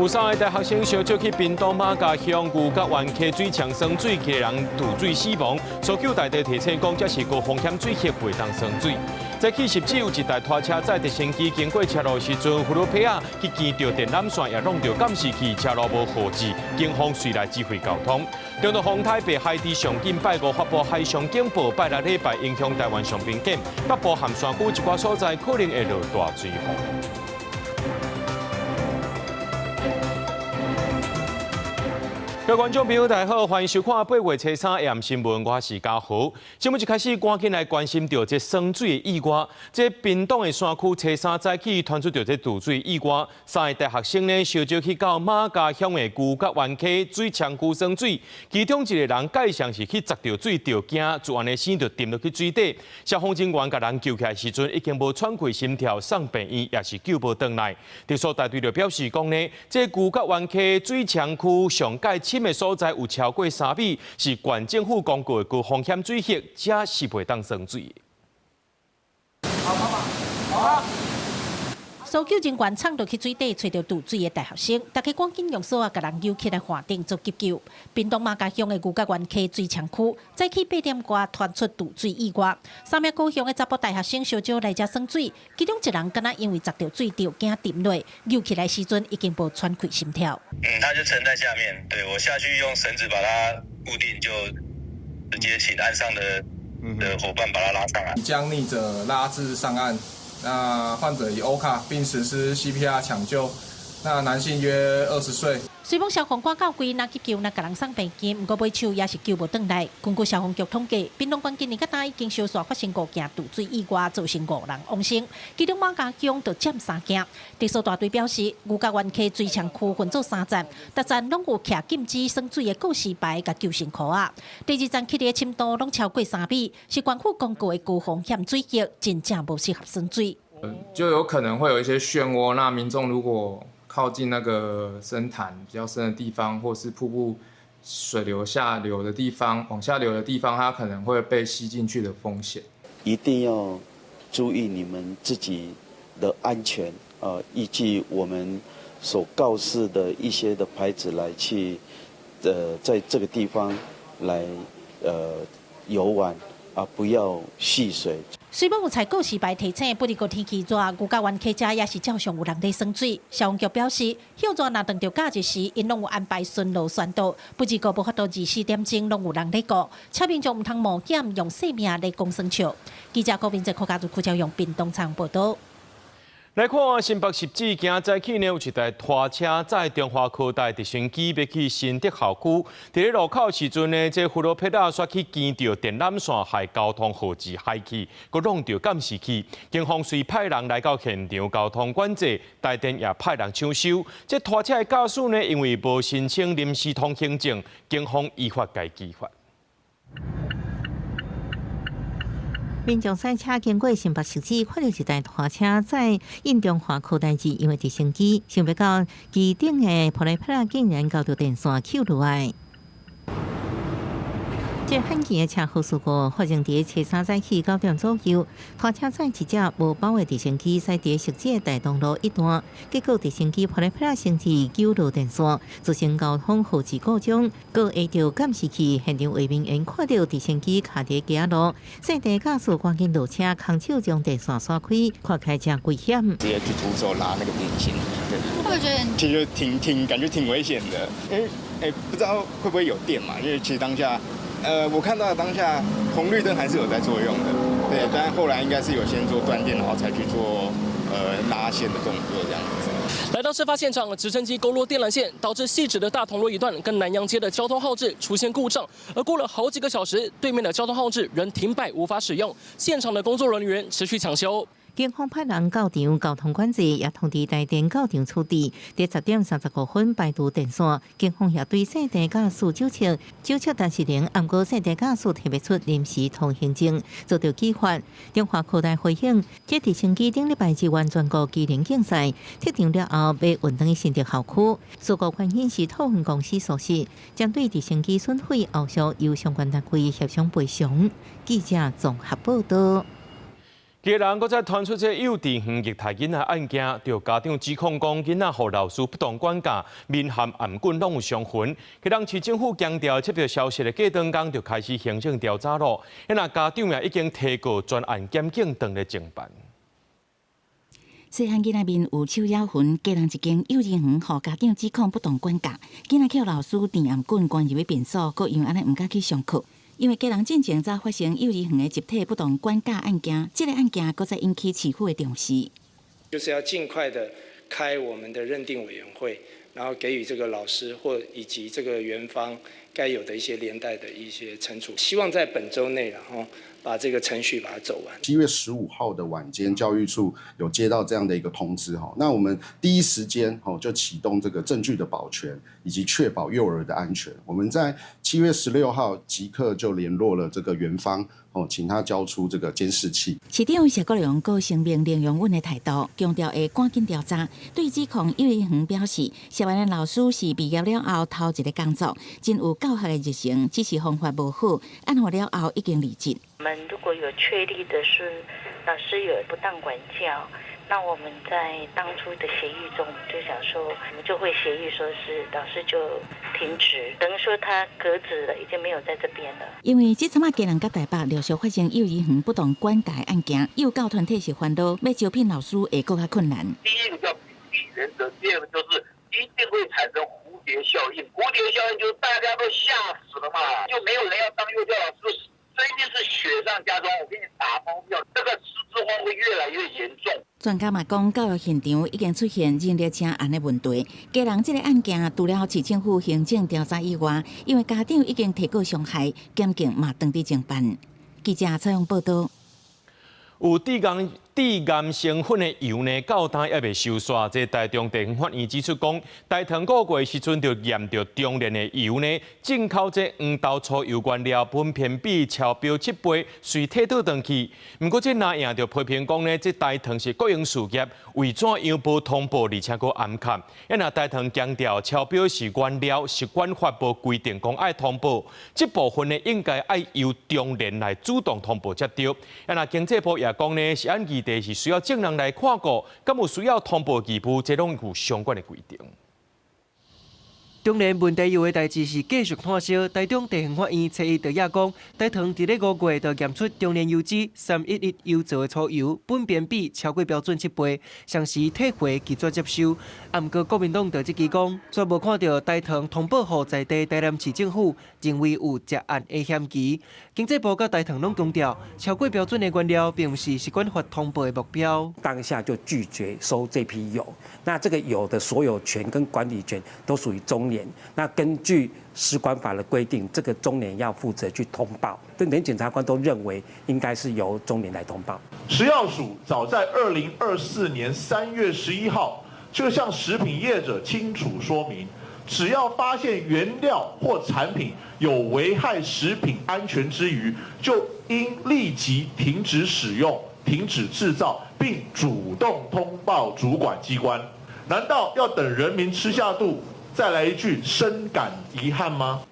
有三个大學生相招去屏東馬家鄉牛角灣溪水牆耍水，一个人墮水死亡。搜救大隊提醒講，這是高風險水域，袂當耍水。早起汐止有一台拖車載直升機經過車路時陣，浮羅皮仔去墘著電纜線，也弄著監視器，車路無號誌，警方隨來指揮交通。中到風台白海伫上緊拜五發布海上警報，拜六禮拜影響台灣上邊境北部和山區一寡所在可能會落大水雨。各位觀眾朋友，大家好，歡迎收看8月初三下暗新聞，我是嘉豪。新聞一開始，趕緊來關心著這耍水的意外。這屏東的山區初三早起傳出著這墮水意外，三個大學生呢，相招去到馬家鄉的牛角灣溪水牆區耍水，其中一個人蓋上是去砸著水，著驚，就按呢生就沉落去水底。消防人員共人救起來時陣，已經無喘氣、心跳，送病院也是救無轉來。特搜大隊就表示講呢，這牛角灣溪水牆區上蓋深的所在有超過3米，是縣政府公告的高風險水域，這是袂當耍水。搜救人員衝落去水底，揣著墮水的大學生，大家趕緊用索仔共人揪起來岸頂做急救。屏東馬家鄉的牛角灣溪水牆區，早起8點外傳出墮水意外，三名高雄的查埔大學生相招來遮耍水，其中一人敢若因為砸著水著驚沉落，揪起來時陣已經無喘氣心跳。嗯，他就沉在下面，對我下去用繩子把他固定，就直接請岸上的夥伴把他拉上來，將溺者拉至上岸。那患者已 OHCA 並實施 CPR 搶救，那男性約20歲。雖罔消防趕到規，若急救，若共人送病院，毋過尾手也是救無轉來。根據消防局統計，屏東縣今年到今已經相續發生五件墮水意外，造成五人往生，其中馬家鄉就佔三件。特搜大隊表示，牛角灣溪水牆區分做三站，逐站攏有徛禁止耍水的告示牌佮救生箍仔。第二站起的深度攏超過3米，是縣府公告的高風險水域，真正無適合耍水。就有可能會有一些漩渦，那民眾如果靠近那個深潭比較深的地方，或是瀑布水流下流的地方，往下流的地方，它可能會被吸進去的風險。一定要注意你們自己的安全啊，依據我們所告示的一些的牌子來去，在這個地方來，遊玩啊，不要戲水。雖罔有採告示牌提醒，不過天氣熱，牛角灣溪遮也是照常有人咧耍水。消防局表示，歇熱若碰著假日時，𪜶攏有安排巡邏宣導，不過無法度24點鐘攏有人咧顧，請民眾毋通冒險用性命咧講耍笑。記者郭明哲、柯家如、柯昭勇，屏東採訪報導。來看新北汐止今早起呢，有一台拖車載中華科大直升機欲去新竹校區，佇咧路口時陣呢，這浮羅撇仔煞去墘著電纜線，害交通號誌害去，閣弄著監視器。警方隨派人來到現場交通管制，台電也派人搶修。這拖車的駕駛呢，因為無申請臨時通行證，警方依法共拘罰。民眾賽車經過新北汐止，看著一台拖車載應中華科大志揚的直升機，想欲到機頂的玻璃片竟然咬著電線抾落來。這罕見的車禍事故發生佇初三早起9點左右，拖車載一隻無保的直升機駛佇汐止的大東路一段，結果直升機玻璃片先是揪落電線，造成交通號誌故障，閣下著監視器，現場畫面看著直升機卡佇街仔路，細台駕駛趕緊落車，空手將電線徙開，看起來誠危險。直接去徒手拉那個電線，對。會不會覺得？其實挺感覺挺危險的，因為不知道會不會有電嘛？因為其實當下。我看到當下紅綠燈還是有在作用的，對，但後來應該是有先做斷電，然後才去做拉線的動作這樣子。來到事發現場，直升機勾落電纜線，導致汐止的大同路一段跟南陽街的交通號誌出現故障。而過了好幾個小時，對面的交通號誌仍停擺，無法使用。現場的工作人員持續搶修。警方派人到場交通管制，也通知台電到場處置。佇10點35分排除電線，警方也對細台駕駛酒測，酒測但是零，毋過細台駕駛提袂出臨時通行證，遭著舉發。中華科大回應，這直升機頂禮拜支援全國機能競賽，撤場了後欲運轉去新竹校區。事故原因是托運公司疏失，針對直升機損毀，後續由相關單位協商賠償。記者綜合報導。基隆閣再傳出這幼稚園虐待囡仔案件，著家長指控講囡仔予老師不當管教，面含頷棍攏有傷痕。基隆市政府強調，接到消息的隔當工就開始行政調查咯。若家長也已經提告專案檢警當咧偵辦。細漢囡仔面有手咬痕，基隆一間幼兒園予家長指控不當管教，囡仔予老師電頷棍關入去便所，閣因為按呢毋敢去上課。因為基隆進前才發生幼兒園的集體不當管教案件，這個案件閣再引起市府的重視。就是要盡快的開我們的認定委員會，然後給予這個老師或以及這個園方該有的一些連帶的一些懲處。希望在本週內，然後把這個程序把它走完。7月15號的晚間，教育處有接到這樣的一個通知，哈，那我們第一時間，就啟動這個證據的保全，以及確保幼兒的安全。我們在7月16號即刻就聯絡了這個園方，哦，請他交出這個監視器。市長謝國樑閣聲明零容忍的態度，強調會趕緊調查。對指控幼兒園表示，涉案的老師是畢業了後頭一个工作，真有教學的熱誠，只是方法無好，案發了後已經離職。我們如果有確立的是老師有不當管教，那我們在當初的協議中就想說，我們就會協議說是老師就停職，等於說他革職了，已經沒有在這邊了。因為這陣仔基隆佮台北陸續發生幼兒園不當管教案件，幼教團體是煩惱，欲招聘老師會閣較困難。第一個叫比例原則，第二個就是一定會產生蝴蝶效應。蝴蝶效應就是大家都嚇死了嘛，就沒有人要當幼教老師。這一定是雪上加霜，我給你打包票，這個師資荒會越來越嚴重。專家嘛講，教育現場已經出現人力車案的問題。基隆這個案件除了市政府行政調查以外，因為家長已經提告傷害，檢警嘛當佇偵辦。記者採訪報道。有致癌致癌成分的油呢，到今猶未收煞。這台中地方法院指出講，大唐五月時陣就驗著中煉的油呢，進口這黃豆粗油原料苯偏比超標7倍，隨退倒轉去。毋過這藍營就批評講呢，這大唐是國營事業，為怎樣無通報，而且閣掩蓋？若大唐強調超標是原料，食管法無規定講愛通報，這部分呢應該愛由中煉來主動通報才對。若經濟部也講呢，食安議題是需要證人來看過，敢有需要通報義務，這攏有相關的規定。中煉問題油的代誌是繼續炭燒。台中地方法院初一就也講，大唐佇咧5月就驗出中煉油脂311油造的粗油，苯偏比超過標準7倍，同時退回拒絕接收。啊，毋過國民黨就這期講，煞無看著大唐通報予在地台南市政府，認為有涉案的嫌疑。經濟部佮大唐攏強調，超過標準的原料並毋是食管法通報的目標。當下就拒絕收這批油，那這個油的所有權跟管理權都屬於中煉。那根據食管法的規定，這個中煉要負責去通報，連檢察官都認為應該是由中煉來通報。食藥署早在2024年3月11號就向食品業者清楚說明，只要發現原料或產品有危害食品安全之虞，就應立即停止使用、停止製造，並主動通報主管機關。難道要等人民吃下肚，再來一句深感遺憾嗎？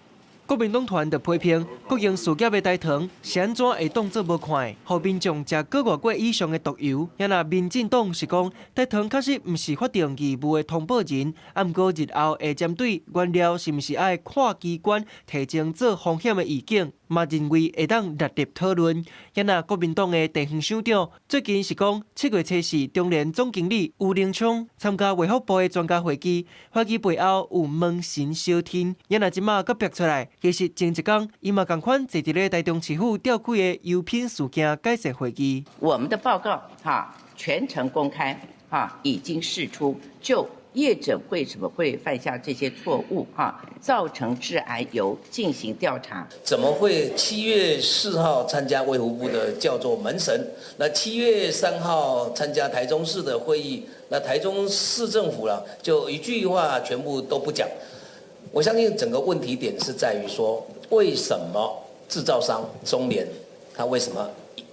國民黨團就批評國營事業的大唐是按怎會當作無看，予民眾食個外過以上的毒油？也若民進黨是講，大唐確實毋是法定義務的通報人，啊，毋過日後會針對原料是毋是愛跨機關提呈做風險的預警，嘛認為會當列入討論。也若國民黨的地方首長最近是講，7月初四，中煉總經理吳凌昌參加衛福部的專家會議，會議背後有門神相天。也若這馬閣逼出來，其實前一工，伊嘛仝款坐佇咧台中市府召開的油品事件改善會議。我們的報告哈全程公開哈已經釋出，就業者為什麼會犯下這些錯誤哈，造成致癌油進行調查。怎麼會7月4號參加衛福部的叫做門神？那7月3號參加台中市的會議，那台中市政府啦就一句話全部都不講。我相信整個問題點是在於說，為什麼製造商中煉，他為什麼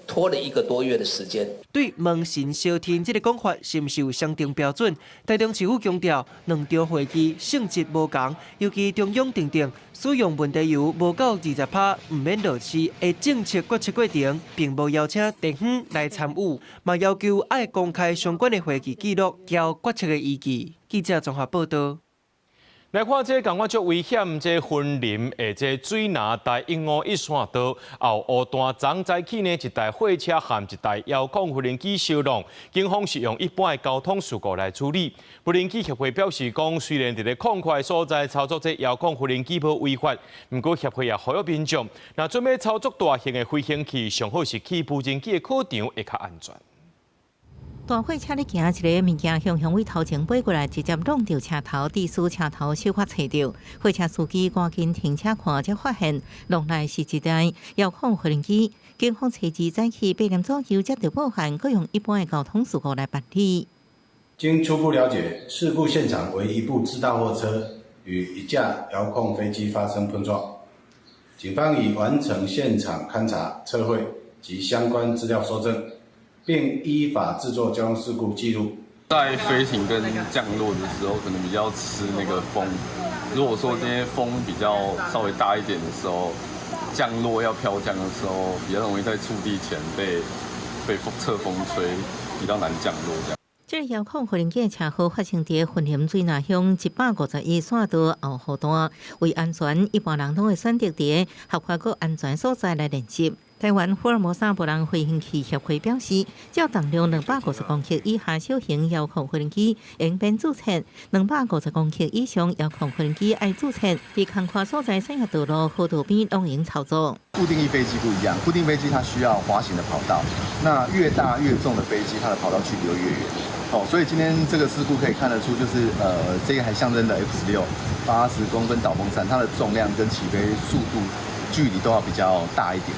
拖了一個多月的時間。對門神相天這个講法，是毋是有相定標準？台中市府強調，兩場會議性質無仝，尤其中央訂定使用問題油無夠20%，毋免落市的政策決策過程，並無邀請地方來參與，嘛要求愛公開相關的會議記錄，交決策的依據。記者綜合報道。來看這個，感覺足危險，這雲林的這水林台151線道後湖段，昨早起呢，一台貨車和一台遙控無人機相撞，警方是用一般的交通事故來處理。無人機協會表示講，雖然佇咧曠闊所在操作這遙控無人機無違法，毋過協會也呼籲民眾，若準備操作大型的飛行器，上好是去無人機的考場會較安全。大貨車咧行，一个物件向向位頭前飛過來，直接撞著車頭，致使車頭小可斜著。貨車司機趕緊停車看，才發現落來是一台遙控無人機。警方初二早起8點左右接到報案，閣用一般的交通事故來辦理。經初步了解，事故現場為一部自大貨車與一架遙控飛機發生碰撞。警方已完成現場勘查、測繪及相關資料蒐證，並依法製作交通事故記錄。在飛行跟降落的時候，可能比較吃那個風。如果說今天風比較稍微大一點的時候，降落要飄降的時候，比較容易在觸地前被風側風吹，比較難降落。這樣。這個遙控無人機車禍發生佇雲林水林鄉151線道後湖段，為安全，一般人攏會選擇佇合法閣安全所在來練習。台灣福爾摩沙無人飛行器協會表示，照重量250公克以下小型遙控無人機應免註冊；250公克以上遙控無人機愛註冊。佇空曠所在、產業道路、河道邊攏會用操作。固定翼飛機不一樣，固定飛機它需要滑行的跑道，那越大越重的飛機，它的跑道距離就越遠。哦，所以今天這個事故可以看得出，就是這個還象徵的 F-16 80公分導風扇，它的重量跟起飛速度距離都要比較大一點。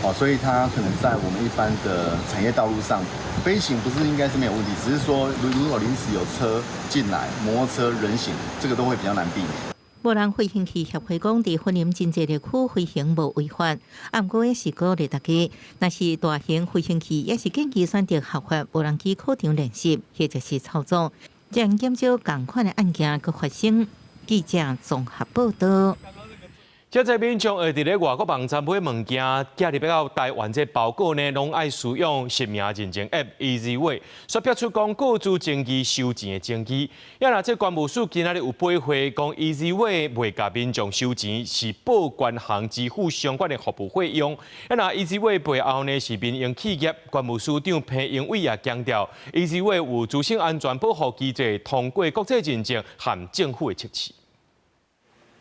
哦，所以它可能在我們一般的產業道路上飛行不是應該是沒有問題，只是說如果臨時有車進來，摩托車、人行，這個都會比較難避免。無人飛行器協會講，佇雲林真濟地區飛行無違法，毋過也是鼓勵大家，若是大型飛行器，也是建議選擇合法無人機考場練習，或者是操作，這樣減少仝款的案件閣發生。記者綜合報道。這濟民眾會佇咧外國網站買物件，寄入到台灣這包裹呢，攏愛使用實名認證 App EasyWay，煞拍出講個資爭議收錢的證據。啊若這關務署今仔日有回覆講 EasyWay 袂共民眾收錢，是報關行支付相關的服務費用。啊若 EasyWay 背後呢是民營企業，關務署長彭英偉也強調，EasyWay 有資訊安全保護機制，通過國際認證和政府的測試。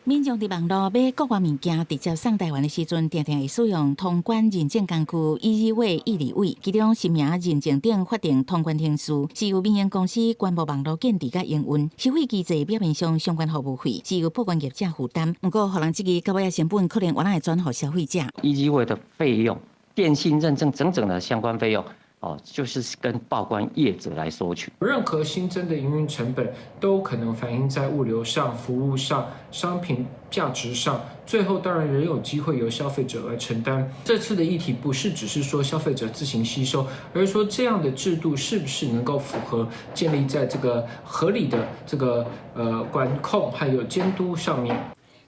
民眾佇網路買國外物件，直接送台灣的時陣，定定會使用通關認證工具 EasyWay 易利位，其中實名認證等法定通關程序，是由民營公司關貿網路建置佮營運，收費機制表面上相關服務費是由報關業者負擔，毋過予人質疑到尾仔成本可能原來會轉予消費者。 EasyWay 的費用、電信認證整整的相關費用。哦，就是跟報關業者來收取。任何新增的營運成本都可能反映在物流上、服務上、商品價值上，最後當然仍有機會由消費者來承擔。這次的議題不是只是說消費者自行吸收，而是說這樣的制度是不是能夠符合建立在這個合理的這個管控還有監督上面。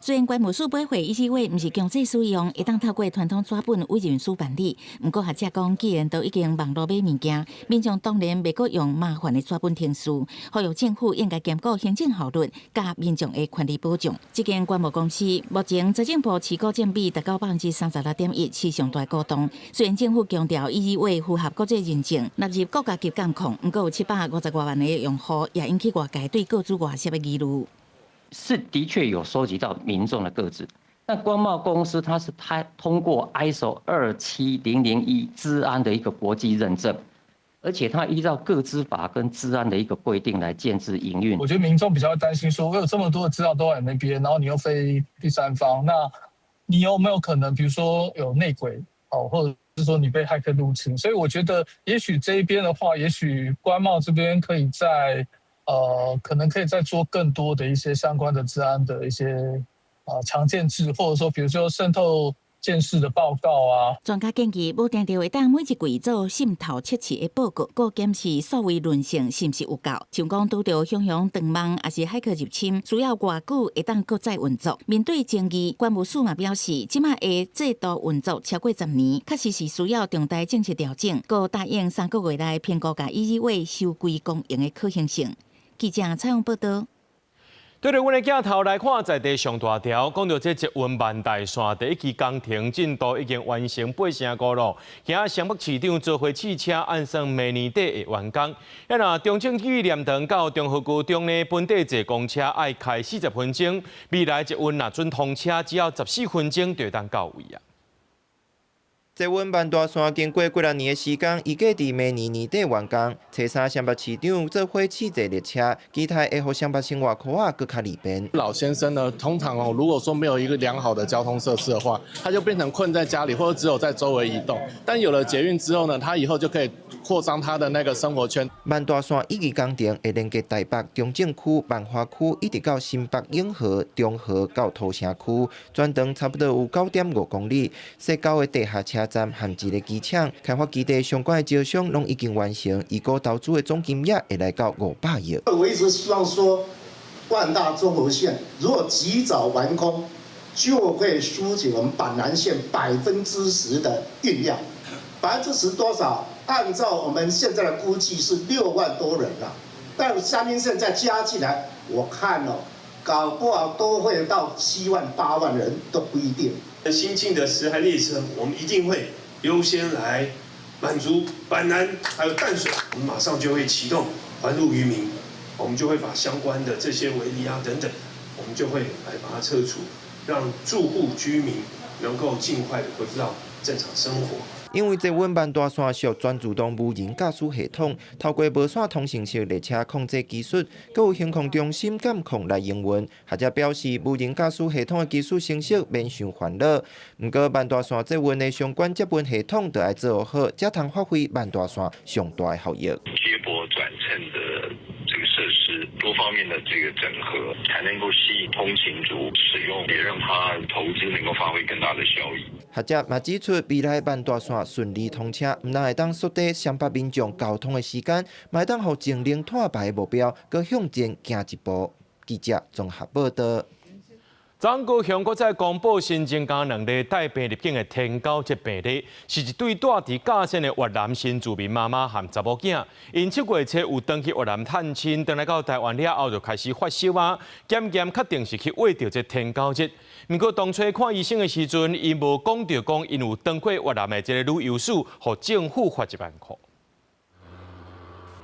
雖然關務署買貨 EasyWay 毋是強制使用，會當透過傳統紙本委任書辦理。毋過學者講，既然都已經網路買物件，民眾當然袂閣用麻煩的紙本程序，呼籲政府應該兼顧行政效率，佮民眾的權利保障。這間關貿公司目前財政部持股佔比達到36.1%，是上大股東。雖然政府強調 EasyWay 符合國際認證，納入國家級監控，毋過有750多萬个用戶，也引起外界對個資外洩的疑慮。是的確有收集到民眾的個資，但關貿公司它是它通過 ISO 27001資安的一個國際認證，而且它依照個資法跟資安的一個規定來建置營運。我覺得民眾比較擔心，說我有這麼多的資料都在你那邊，然後你又非第三方，那你有沒有可能，比如說有內鬼哦，或者是說你被駭客入侵？所以我覺得，也許這一邊的話，也許關貿這邊可以在。可能可以再做更多的一些相關的資安的一些強建制，或者說，比如說滲透鑑識的報告啊。專家建議，無定著會當每一季做滲透測試的報告，閣檢視數位韌性是毋是有夠。像講拄著雄雄斷網，抑是駭客入侵，需要偌久會當閣再運作。面對爭議，關務署嘛表示，這馬的制度運作超過10年，確實是需要重大政策調整。閣答應3個月內評估共以位收歸公營的可行性。記者採訪報道。對著阮的鏡頭來看，在地上大條，講著這捷運萬大線第一期工程進度已經完成85%咯。今仔雙北市長做伙試車，按算明年底會完工。啊，若中正紀念堂到中和高中呢，本地坐公車愛開40分鐘，未來捷運若準通車，只要14分鐘就會當到位啊。捷運萬大線經過幾若年的時間，預計佇明年年底完工。初三雙北市長做伙試坐列車，期待會予雙北生活箍仔閣較利便。老先生呢，通常哦，如果說沒有一個良好的交通設施的話，他就變成困在家裡，或者只有在周圍移動。但有了捷運之後呢，他以後就可以擴張他的那個生活圈。萬大線一期工程會連接台北中正區、萬華區，一直到新北永和、中和到土城區，全長差不多有9.5公里。設九个地下車站和一个機場，開發基地相關的招商攏已經完成，預估投資的總金額會來到500億。我一直希望說，萬大綜合線如果及早完工，就會疏解我們板南線10%的運量，10%多少？按照我們現在的估計是6萬多人啦，但三鶯線再加進來，我看哦，搞不好都會到7萬8萬人都不一定。新進的10台列車，我們一定會優先來滿足板南還有淡水，我們馬上就會啟動還路於民，我們就會把相關的這些圍籬啊等等，我們就會來把它撤除，讓住戶居民能夠盡快的恢復到正常生活。因為捷運萬大線屬全自動無人駕駛系統，透過無線通訊式列車控制技術，閣有行控中心監控來營運。學者表示，無人駕駛系統的技術成熟，免傷煩惱。毋過萬大線捷運的相關接運系統，就愛做好，才通發揮萬大線上大的效益。接駁轉乘的這個設施，多方面的這個整合，才能夠吸引通勤族使用，也讓他投資能夠發揮更大的效益。學者嘛指出，未來萬大線順利通車，毋但會當縮短雙北民眾交通的時間，嘛會當予淨零碳排的目標閣向前行一步。記者綜合報道。昨高雄閣再公布新增加兩例帶病入境的天狗這病例，是一對蹛佇甲仙的越南新住民媽媽和查某囝。𪜶7月初有轉去越南探親，轉來到台灣了後就開始發燒啊，檢驗確定是去穢著這天狗熱。毋過當初看醫生的時陣，𪜶無講著講𪜶有轉過越南的這個旅遊史，予政府罰1萬箍。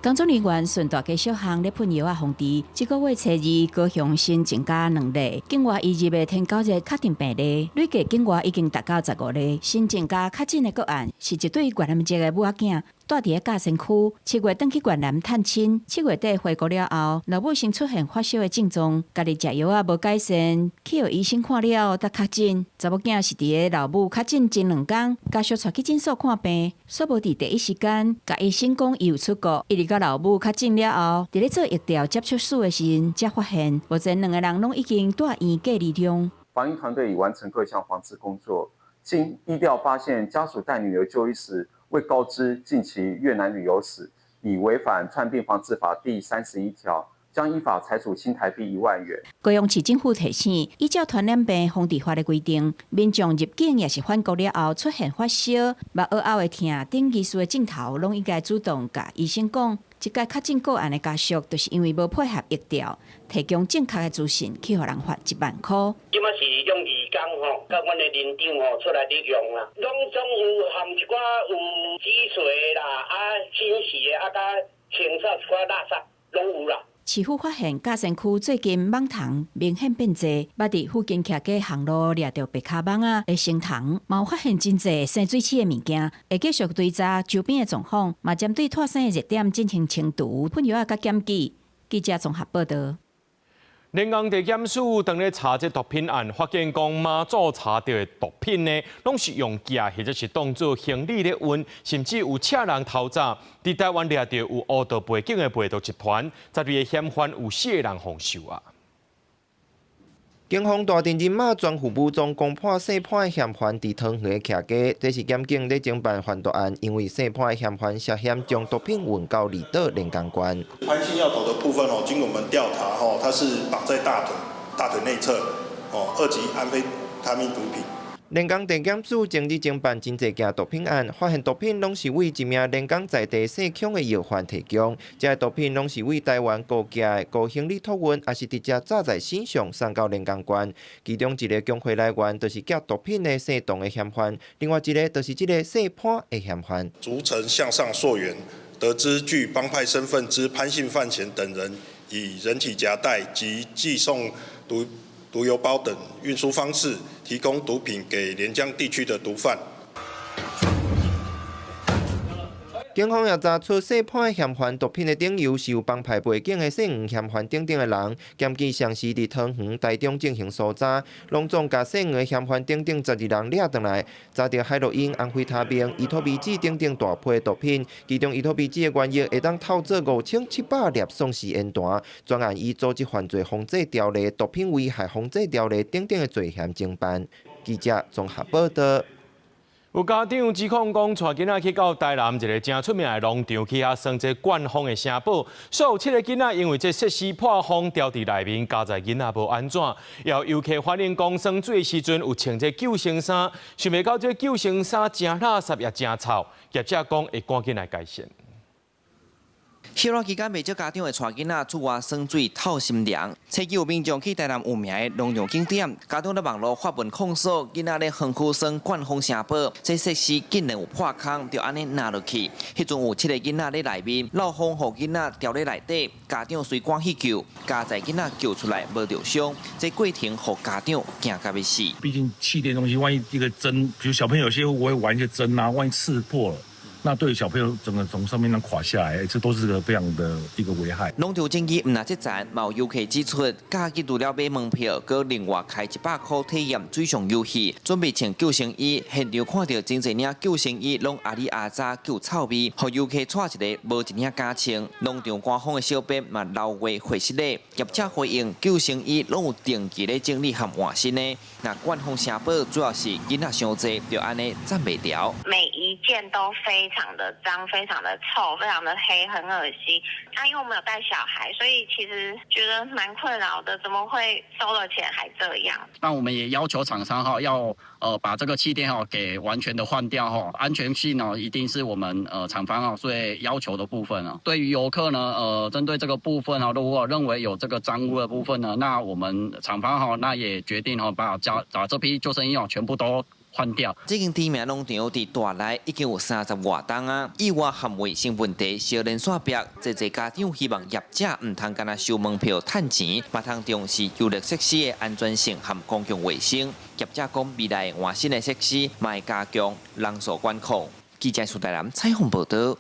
工作人員順大街小巷咧噴藥仔防治。這個月初二，高雄新增加兩例境外移入的天狗熱確定病例，累計境外已經達到15例。新增加確診的個案是一對越南籍的母仔囝，蹛佇咧甲仙區，7月轉去越南探親，7月底回國了後，老母先出現發燒的症狀，家己食藥仔無改善，去予醫生看了後才確診。查某囝是佇咧老母確診前兩工，家屬帶去診所看病，煞無佇第一時間共醫生講伊有出國，一直到老母確診了後，佇咧做疫調接觸史的時陣，才發現，目前兩个人攏已經蹛院隔離中。防疫團隊已完成各項防治工作，經疫調發現家屬帶女兒就醫時，未告知近期越南旅遊史，已違反傳染病防治法第31條，將依法裁處新台幣1萬元。高雄市政府提醒，依照傳染病防治法的規定，民眾入境抑是返國了後出現發燒、目螯仔會疼等疑似的症頭，攏應該主動共醫生講。這擺確診個案的家屬，就是因為無配合疫調，提供正確的資訊，去予人罰1萬箍。這馬是用義工吼，佮阮的鄰長吼出來咧用啦，攏總有含一寡有積水啦，啊清洗的，啊佮清掃一寡垃圾，攏有啦。市府發現甲仙區最近蠓蟲明顯變濟，捌佇附近徛家巷路掠著白跤蠓仔的成蟲，嘛有發現真濟生水鼠的物件，會繼續追查周邊的狀況，嘛針對拖生的熱點進行清除、噴藥仔佮檢舉。記者綜合報道。聯邦地檢署當咧查這毒品案，發現講馬祖查著的毒品呢，攏是用寄或者是當做行李咧運，甚至有請人偷走。佇台灣掠著有烏道背景的賣毒集團，12个嫌犯有四個人予收啊。警方大阵人马全副武装攻破姓潘的嫌犯伫桃园的徛家，这是检警咧侦办贩毒案，因为姓潘的嫌犯涉嫌将毒品运到离岛连江县。潘姓药头的部分哦，经过我们调查吼，他是绑在大腿内侧哦，二级安非他命毒品。连江地检署前日侦办真济件毒品案，发现毒品攏是为一名连江在地姓孔的药贩提供。這个毒品攏是為台灣高價的高行李托運，抑是直接紮在身上送到連江縣。其中一个供貨來源就是寄毒品的姓董的嫌犯，另外一个就是這个姓潘的嫌犯。逐層向上溯源，得知具幫派身份之潘姓范閒等人，以人體夾帶及寄送毒郵包等運輸方式，提供毒品給連江地區的毒販。警方也查出姓潘嫌犯毒品的頂頭是有幫派背景的姓黃嫌犯等等的人，檢警詳細佇桃園、台中進行搜查，攏總共姓黃嫌犯等等12人掠轉來，查著海洛因、安非他命、依托咪酯等等大批毒品，其中依托咪酯的原液會當透做5700粒喪屍煙彈。專案以組織犯罪防制條例、毒品危害防制條例等等的罪嫌偵辦。記者綜合報道。有家長指控講，帶囡仔去到台南一个誠出名的農場去遐耍這灌風的城堡，所有七个囡仔因為這設施破風牢佇內面，加在囡仔無安怎。有遊客反映講，耍水的時陣有穿這救生衫，想袂到這救生衫誠垃圾也誠臭，業者講會趕緊來改善。歇熱期間，袂少家長會帶囡仔出外耍水透心涼。初期有民眾去台南有名的農場景點，家長佇網路發文控訴，囡仔咧園區耍灌風城堡，這設施竟然有破空，就按呢拿落去。彼陣有七个囡仔咧內面，漏風予囡仔牢咧內底，家長隨趕去救，佳哉囡仔救出來無著傷，這過程予家長驚甲欲死。畢竟氣墊東西，萬一一個針，比如小朋友有些會玩一些針啊，萬一刺破了。那對小朋友整個從上面那垮下來，這都是個非常的一個危害。農場爭議毋但這層，嘛有遊客指出，假日除了買門票，閣另外開100塊體驗水上遊戲，準備穿救生衣。現場看著真濟領救生衣，攏阿里阿雜夠臭味，予遊客帶一个無一領敢穿。農場官方的小編嘛留話回釋咧，業者回應救生衣攏有定期咧整理和換新的。那灌風城堡主要是囡仔傷濟，就按呢攢袂牢。每一件都非常的髒，非常的臭，非常的黑，很惡心。啊，因為我們有帶小孩，所以其實覺得蠻困擾的。怎麼會收了錢還這樣？那我們也要求廠商哈，要把這個氣墊哈給完全的換掉哈，安全性呢一定是我們廠方最要求的部分啊。對於遊客呢，針對這個部分啊，如果認為有這個髒污的部分呢，那我們廠方哈那也決定哈把這批救生衣哦全部都換掉。這間知名農場佇大內已經有30外冬啊，意外和衛生問題相連煞逼，濟濟家長希望業者毋通干焦收門票趁錢，嘛通重視遊樂設施的安全性和公共衛生。業者講未來換新的設施，嘛會加強人數管控。記者蘇台南採訪報導。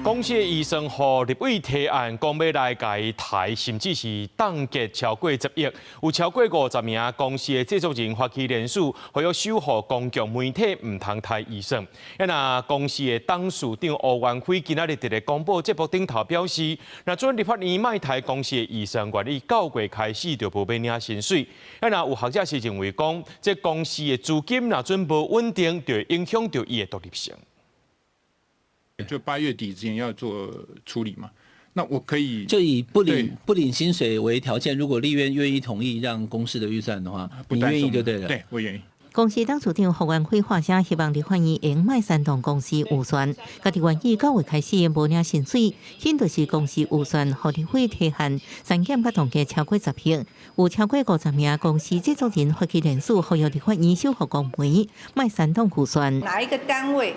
公司的醫生予立委提案，講欲來共伊刣，甚至是凍結超過10億，有超過50名公視的製作人發起聯署，呼籲守護公共媒體毋通刣預算。啊，若公視的董事長吳元輝今仔日佇咧廣播節目頂頭表示，若准立法院莫刣公視的預算，願意9月開始就無欲領薪水。啊，若有學者是認為講，這公視的資金若准無穩定，就會影響著伊的獨立性。就8月底之前要做處理嘛，那我可以就以不領薪水為條件，如果立院願意同意讓公視的預算的話，你願意就對了。對，我願意。公視董事長胡元輝發聲，希望立法院會莫煽動公視預算，家己願意9月開始無領薪水，顯就是公視預算予立委提案，刪減佮凍結超過10億，有超過50名公視製作人發起聯署，呼籲立法院守護公媒，莫煽動預算。哪一個單位？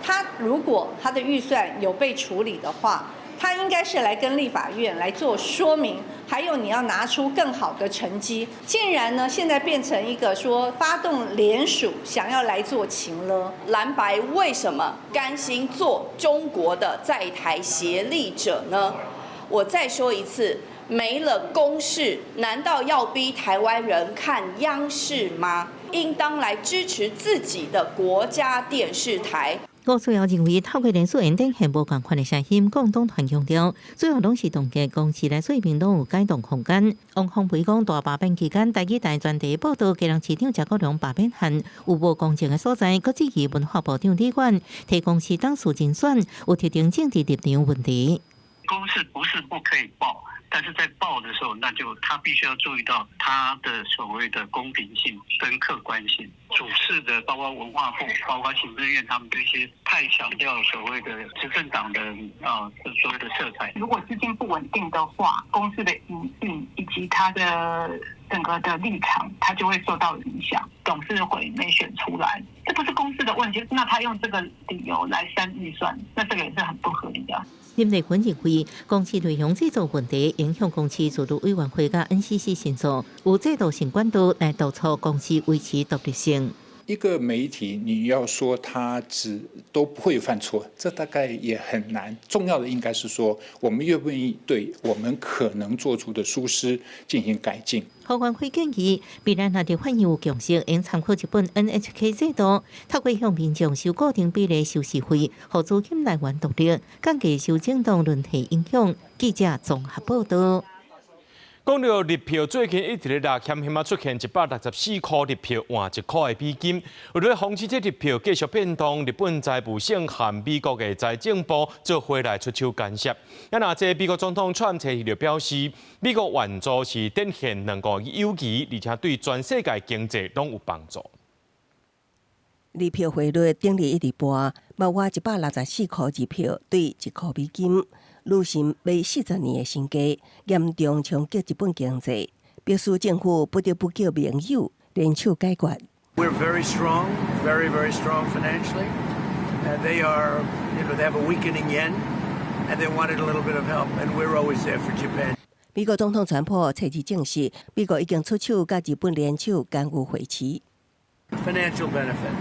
他如果他的預算有被處理的話，他應該是來跟立法院來做說明，還有你要拿出更好的成績。竟然呢，現在變成一個說發動聯署，想要來做情勒。藍白為什麼甘心做中國的在台協力者呢？我再說一次，沒了公視，難道要逼台灣人看央視嗎？應當來支持自己的國家電視台。吳思瑤認為，透過連續展現無仝款的聲音，共黨團強調，主要攏是凍結公視來說明攏有改動空間。王鴻薇講，大罷免期間，台語台專題報導，基隆市長謝國樑罷免案有無公正的所在，閣質疑文化部長李婉提公視董事人選有特定政治立場問題。公視不是不可以報，但是在報的時候，那就他必須要注意到他的所謂的公平性跟客觀性。主事的包括文化部、包括行政院，他們這些太強調所謂的執政黨的啊所謂的色彩。如果資金不穩定的話，公司的營運以及它的整個的立場，它就會受到影響。董事會沒選出來，這不是公司的問題。那他用這個理由來刪預算，那這個也是很不合理的。林麗芬認為，公視內容製作問題影響公視自律委員會佮 NCC 申訴，有制度性管道來督促公視維持獨立性。一個媒體，你要說他只都不會犯錯，這大概也很難。重要的應該是說，我們願不願意對我們可能做出的疏失進行改進。侯官會建議，未來若立法院有共識，應參考日本 NHK 制度，透過向民眾收固定比例收視費，予資金來源獨立，降低受政黨輪替影響。記者綜合報道。講到日票，最近一直咧落，險險仔出現164箍日票換1箍的美金。為了防止這日票繼續變動，日本財務省和美國的財政部做伙來出手干涉。啊，若這美國總統川普就表示，美國援助是展現兩國友誼，而且對全世界經濟攏有幫助。日票匯率頂日一直跋，嘛換164箍日票對1箍美金。女神買40年的新低，嚴重衝擊日本經濟，迫使政府不得不叫盟友聯手解決。 We're very strong, very, very strong financially. They are, they have a weakening yen, and they wanted a little bit of help, and we're always there for Japan. 美國總統川普初二證實，美國已經出手佮日本聯手干預匯市。 Financial benefit,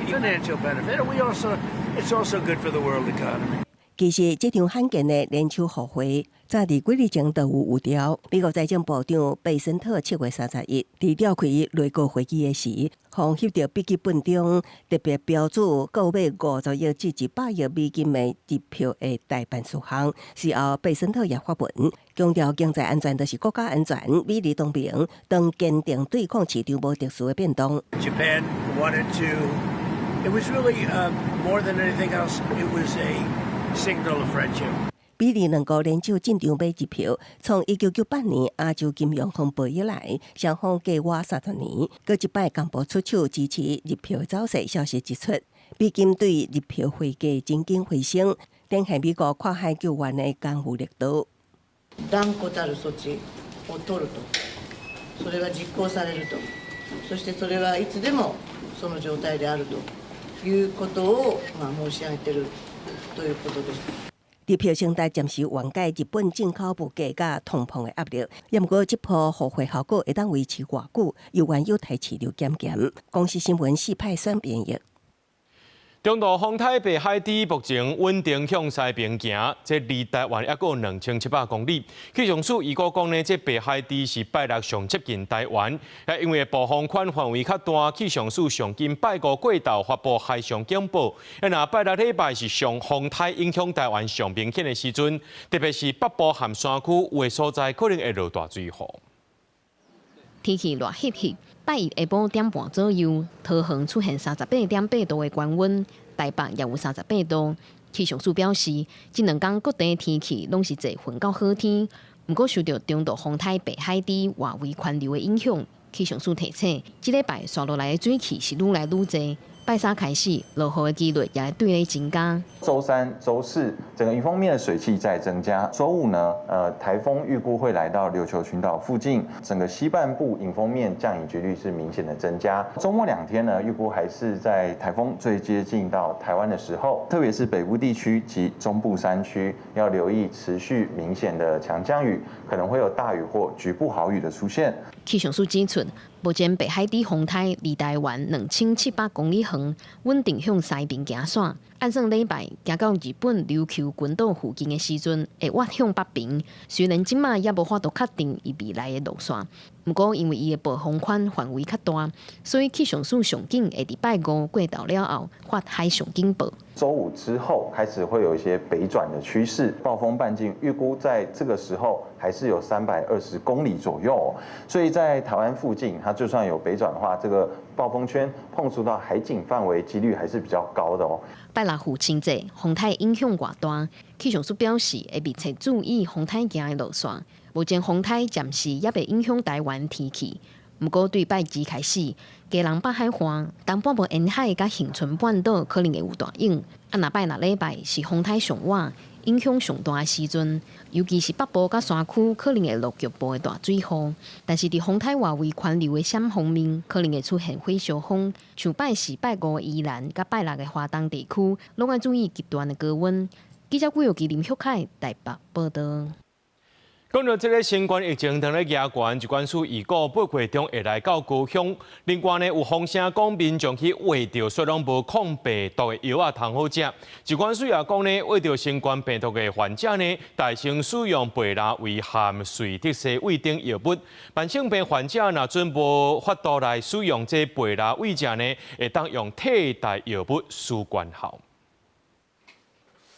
financial benefit. We also, it's also good for the world economy. 其實，這場罕見的聯手互惠，早佇幾日前就有預兆。美國財政部長貝森特7月31佇召開內閣會議的時，予翕著筆記本中特別標註購買50億至100億美金的日票的待辦事項。隨後，貝森特也發文強調經濟安全就是國家安全，美日同盟當堅定對抗市場無秩序的變動。 Japan wanted to. It was really more than anything else. It was a signal of friendship. 美日兩國聯手進場買日票，從1998年亞洲金融風暴以來，雙方隔倚30年，閣這擺共同出手支持日票走勢。消息一出，美金對日票匯價真緊回升，展現美國跨海救援的干預力度。断固たる措置を取ると、それは実行されると、そしてそれはいつでもその状態であるということをまあ申し上げているということです。日票升值暫時緩解日本進口物價佮通膨的壓力，也毋過這波互惠效果會當維持偌久，猶原有待市場檢驗。公視新聞四派選編譯。中度風台白海豬目前穩定向西邊行，這離台灣猶閣有2700公里。氣象署預估講呢，這白海豬是拜六上接近台灣，因為暴風圈範圍較大，氣象署上緊拜五過晝發布海上警報。若拜六禮拜是上風台影響台灣上明顯的時陣，特別是北部和山區有的所在可能會落大水雨。天氣熱翕翕，拜一下晡點半左右，桃園出現38.8度的高溫，台北也有38度。氣象署表示，這兩工各地天氣攏是濟雲到好天，毋過受著中度風台白海豬外圍環流的影響，氣象署提醒，這禮拜紲落來的水汽是愈來愈濟。拜三開始，落雨的幾率也會對咧增加。週三、週四，整個迎風面的水汽在增加。週五呢，颱風預估會來到琉球群島附近，整個西半部迎風面降雨幾率是明顯的增加。週末兩天呢，預估還是在颱風最接近到台灣的時候，特別是北部地區及中部山區，要留意持續明顯的強降雨，可能會有大雨或局部豪雨的出現。氣象署指出，目前白海豬風台離台灣2700公里遠。園，穩定向西邊行線。按算禮拜行到日本琉球群島附近的時陣，會倚向北邊。雖然這馬猶無法度確定伊未來的路線，毋過因為伊的暴風圈範圍較大，所以氣象署上緊會佇拜五過頭了後發海上警報。週五之後開始會有一些北轉的趨勢，暴風半徑預估在這個時候還是有320公里左右，所以在台灣附近，它就算有北轉的話，這個暴風圈碰觸到海景範圍幾率還是比較高的哦。拜六父親節，風颱影響偌大，氣象署表示會密切注意風颱行的路線。目前風颱暫時猶未影響台灣天氣，毋過對拜二開始，基隆北海岸、東半部沿海佮恆春半島可能會有大雨。啊，若拜六禮拜是風颱上倚、影響上大的時陣，尤其是北部佮山區可能會落局部的大水雨。但是佇風颱外圍環流的閃鋒面，可能會出現火燒風。像拜四、拜五宜蘭佮拜六的華東地區，攏愛注意極端的高溫。記者郭玉吉、林旭凱台北報道。講到這个新冠疫情當咧加懸，疾管署預告八月中會來到高雄。另外呢，有風聲講民眾去挖著，說攏無抗病毒的藥仔通好食。疾管署也講呢，挖著新冠病毒的患者呢，代先使用貝拉維含瑞德西韋等藥物。慢性病患者若準無法度來使用這貝拉維者呢，會當用替代藥物舒冠效。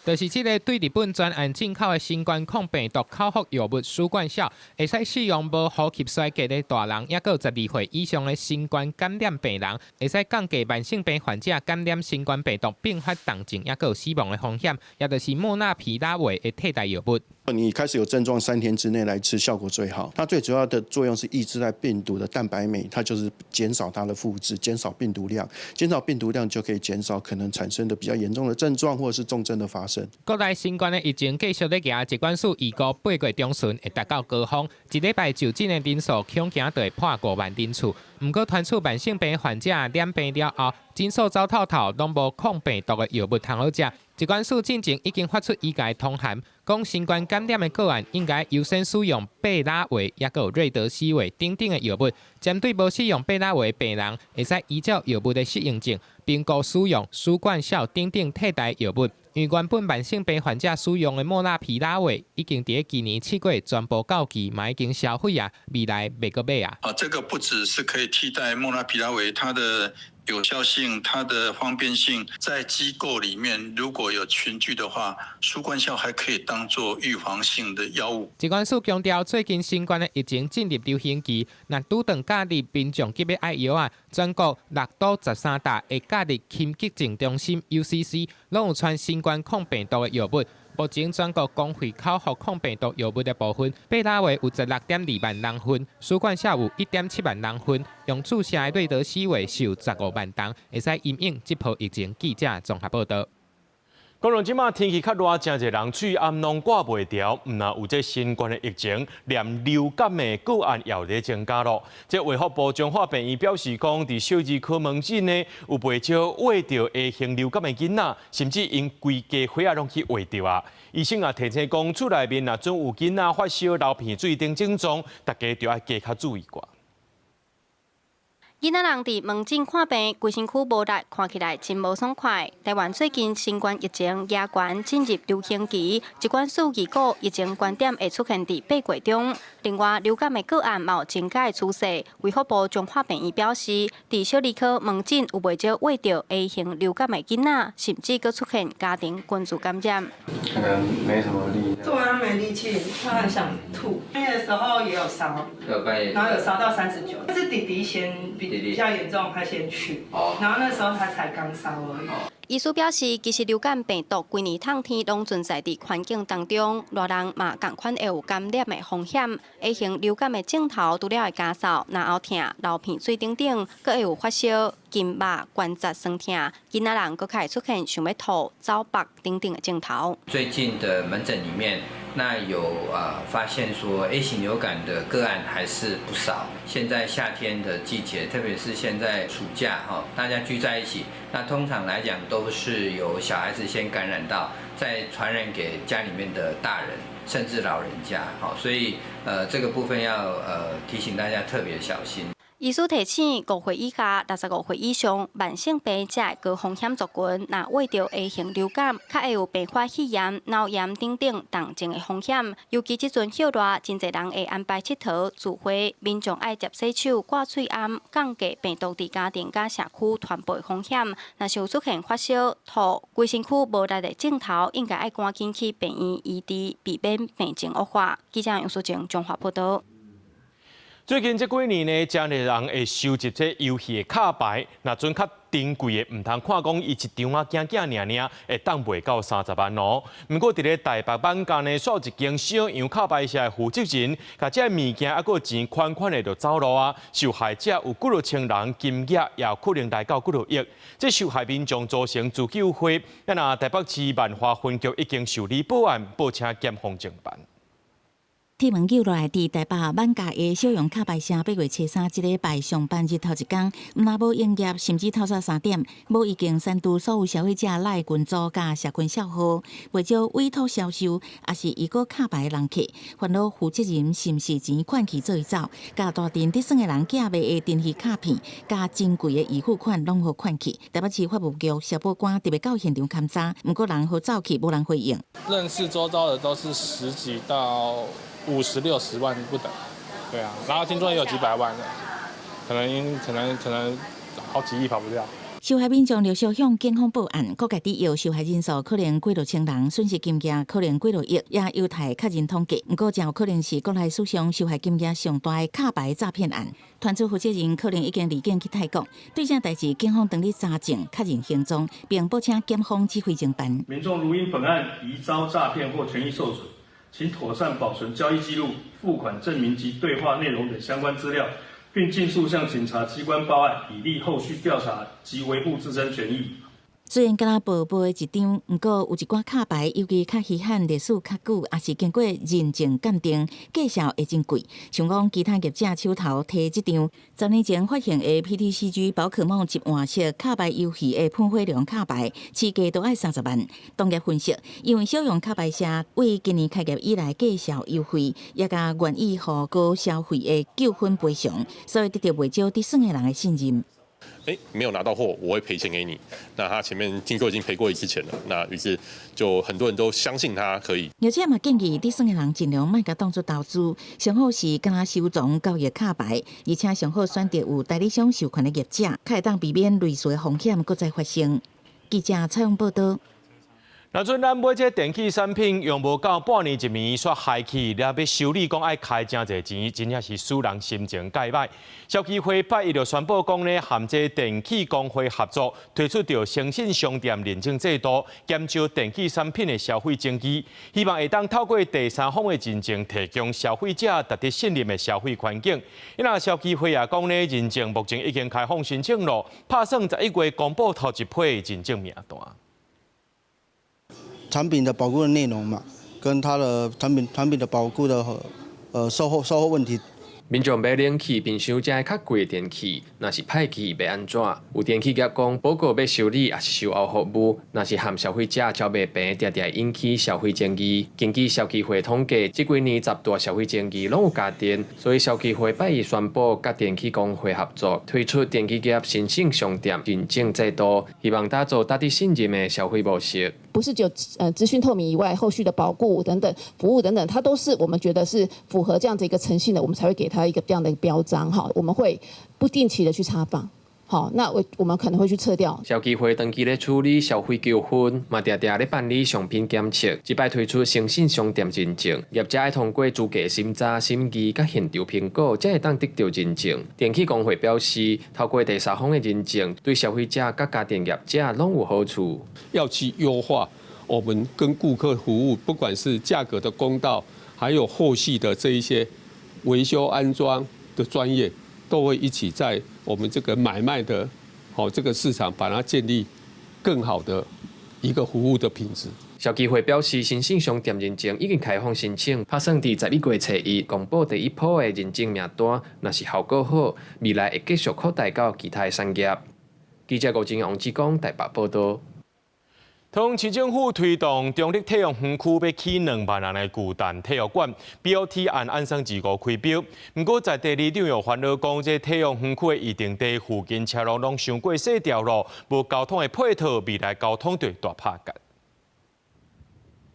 就是這个對日本專案進口的新冠抗病毒口服藥物舒冠效，會使使用無呼吸衰竭的大人，抑閣有12歲以上的新冠感染病人，會使降低慢性病患者感染新冠病毒併發重症，抑閣有死亡的風險，也就是莫納皮拉韋的替代藥物。你開始有症狀3天之內來吃，效果最好。它最主要的作用是抑制在病毒的蛋白酶，它就是減少它的複製，減少病毒量，減少病毒量就可以減少可能產生的比較嚴重的症狀或者是重症的發生。國內新冠的疫情繼續咧行，疾管署預估8月中旬會達到高峰，一禮拜就診的人數恐驚就會破5萬人次。毋過，傳出慢性病患者染病了後，診所走透透，攏無抗病毒的藥物通好食。疾管署進前已經發出醫界通函，講新冠感染的個案應該優先使用貝拉維，抑閣有瑞德西韋等等的藥物。針對無使用貝拉維的病人，會使依照藥物的適應症，評估使用舒冠效等等替代藥物。因為原本慢性病患者使用的莫納皮拉韋已經佇今年7月全部到期，嘛已經銷毀啊，未來袂閣買啊。啊，這個不只是可以替代莫納皮拉韋，它的有效性、它的方便性，在機構裡面如果有群聚的話，舒冠效還可以當做預防性的藥物。疾管署強調，最近新冠的疫情進入流行期，若拄著假日民眾急欲愛藥啊，全國6都13大的假日輕急症中心 UCC 攏有傳新冠抗病毒的藥物。目前全國公費口服抗病毒藥物的部分，貝拉維有16.2萬人份，舒冠效有1.7萬人份，用注射的瑞德西韋是有15萬人，會使因應這波疫情。記者綜合報道。講到這馬天氣較熱，誠濟人喙罨攏掛袂牢，毋但有這新冠的疫情，連流感的個案也有咧增加咯。這衛福部彰化病院表示講，佇小兒科門診呢，有袂少患著 A 型流感的囡仔，甚至𪜶規家伙仔攏去患著啊。醫生也提醒講，厝內面若準有囡仔發燒、流鼻水等症狀，大家就愛加較注意寡。囡仔人佇門診看病，規身軀無力，看起來真無爽快。台灣最近新冠疫情嚴懸進入流行期，疾管署預估疫情高點會出現佇8月中。另外，流感的個案嘛有增加的趨勢。衛福部彰化病院表示，佇小兒科門診有袂少患著 A 型流感的囡仔，甚至閣出現家庭群聚感染。可能沒什麼力。對啊，沒力氣，他很想吐。半夜的時候也有燒，然後有燒到39。是弟弟先比較嚴重，他先去，然後那時候他才剛燒而已。醫師表示，其實流感病毒規年冬天攏存在佇環境當中，熱人嘛仝款會有感染的風險。A 型流感的症頭除了會咳嗽、咽喉疼、流鼻水等等，閣會有發燒、筋肉、關節痠疼，囡仔人閣較會出現想欲吐、走腹等等的症頭。最近的門診裡面，那有發現說 A 型流感的個案還是不少。現在夏天的季節，特別是現在暑假哈，大家聚在一起，那通常來講都是由小孩子先感染到，再傳染給家裡面的大人，甚至老人家。好，所以這個部分要提醒大家特別小心。醫師提醒，5歲以下、65歲以上慢性病者的高風險族群，若患著 A 型流感，較會有併發肺炎、腦炎等等重症的風險。尤其這陣歇熱，真濟人會安排𨑨迌聚會，民眾愛捷洗手、掛喙罨，降低病毒佇家庭佮社區傳播風險。若是有出現發燒、吐、規身軀無力的症頭，應該愛趕緊去病院醫治，避免病情惡化。記者楊淑靜綜合報導。最近這幾年呢，誠濟人會收集這遊戲的卡牌，若準較珍貴的，毋通看講伊一張仔鏡鏡爾爾，會當賣到30萬哦。毋過佇咧台北艋舺呢，煞有一間小楊卡牌社的負責人，共這物件猶閣有錢款款的就走路啊！受害者有幾若千人，金額也有可能來到幾若億。這受害民眾組成自救會，啊若台北市萬華分局已經受理報案，報請檢方偵辦。鐵門救落來，佇台北艋舺的小楊卡牌社8月初3這禮拜上班日頭一工，毋但無營業，甚至透早3點，無已經刪除所有消費者 LINE 群組佮社群帳號，袂少委託銷售，抑是預購卡牌的人客，煩惱負責人是毋是錢款去做伊走，共大陣咧耍的人寄賣的珍稀卡片，佮珍貴的預付款攏予款去。台北市法務局消保官特別到現場勘查，毋過人予走去，無人回應。認識周遭的都是十幾到50、60萬不等，對啊，然後聽說也有幾百萬的，可能好幾億跑不掉。受害民眾陸續向警方報案，估計佇受害人數可能幾若千人，損失金額可能幾若億，也有待確認統計。毋過，誠有可能是國內史上受害金額上大的卡牌詐騙案。團隊負責人可能已經離境去泰國。對這代誌，警方當日查證確認行蹤，並報請檢方指揮偵辦。民眾如因本案疑遭詐騙或權益受損，請妥善保存交易記錄、付款證明及對話內容等相關資料，並盡速向警察機關報案，以利後續調查及維護自身權益。雖然敢若薄薄的一張，毋過有一寡卡牌，尤其較稀罕、歷史較久，抑是經過認證鑑定，價數會真貴。像講其他業者手頭提這張10年前發行的 PTCG 寶可夢集換色卡牌遊戲的噴火龍卡牌，市價都愛30萬。同業分析，因為小楊卡牌社為今年開業以來價數優惠，也共願意予高消費的糾紛賠償，所以得到袂少佇耍的人的信任。哎，沒有拿到貨，我會賠錢給你。那他前面聽說已經賠過一次錢了，那於是就很多人都相信他可以。業者嘛建議，佇耍的人盡量莫共當作投資，上好是敢若收藏交易卡牌，而且上好選擇有代理商授權的業者，較會當避免類似的風險閣再發生。記者採訪報導。若準咱買這電器產品用無夠半年一暝，煞害去，了欲修理，講愛開誠濟錢，真正是使人心情蓋歹。消基會拜一就宣布講呢，和這電器公會合作推出著誠信商店認證制度，減少電器產品的消費爭議，希望會當透過第三方的認證，提供消費者值得信任的消費環境。那消基會也講呢，認證目前已經開放申請咯，拍算11月公布頭一批認證名單。產品的保固的內容嘛，跟它的產品的保固的售後問題。民眾買冷氣、冰箱這較貴的電器，若是歹去欲按怎？有電器業講，報告欲修理抑是售後服務，若是和消費者繳袂平，定定會引起消費爭議。根據消基會統計，這幾年10大消費爭議攏有家電，所以消基會拜一宣布，佮電器公會合作，推出電器業誠信商店認證制度，希望打造值得信任的消費模式。不是只有資訊透明以外，後續的保固等等服務等等，它都是我們覺得是符合這樣子一個誠信的，我們才會給他一個這樣的一個標章哈。我們會不定期的去查訪，好，那我們可能會去測掉。消基會長期咧處理消費糾紛，嘛定定咧辦理商品檢測，這擺推出誠信商店認證，業者愛通過資格審查、審議佮現場評估，才會當得著認證。電器公會表示，透過第三方的認證，對消費者佮家電業者攏有好處。要去優化我們跟顧客服務，不管是價格的公道，還有後續的這一些維修安裝的專業，都會一起在我們這個買賣的好這個市場，把它建立更好的一個服務的品質。消基會表示，誠信商店認證已經開放申請，拍算佇11月初1公布第一波的認證名單。若是效果好，未來會繼續擴大到其他的產業。記者郭金王志剛台北報導。桃園市政府推動中壢體育園區欲起2萬人的巨蛋體育館，BOT 案按算25開標。毋過在地里長又煩惱講，這體育園區的預定地附近車路攏傷過細條路，無交通的配套，未來交通就會大拍結。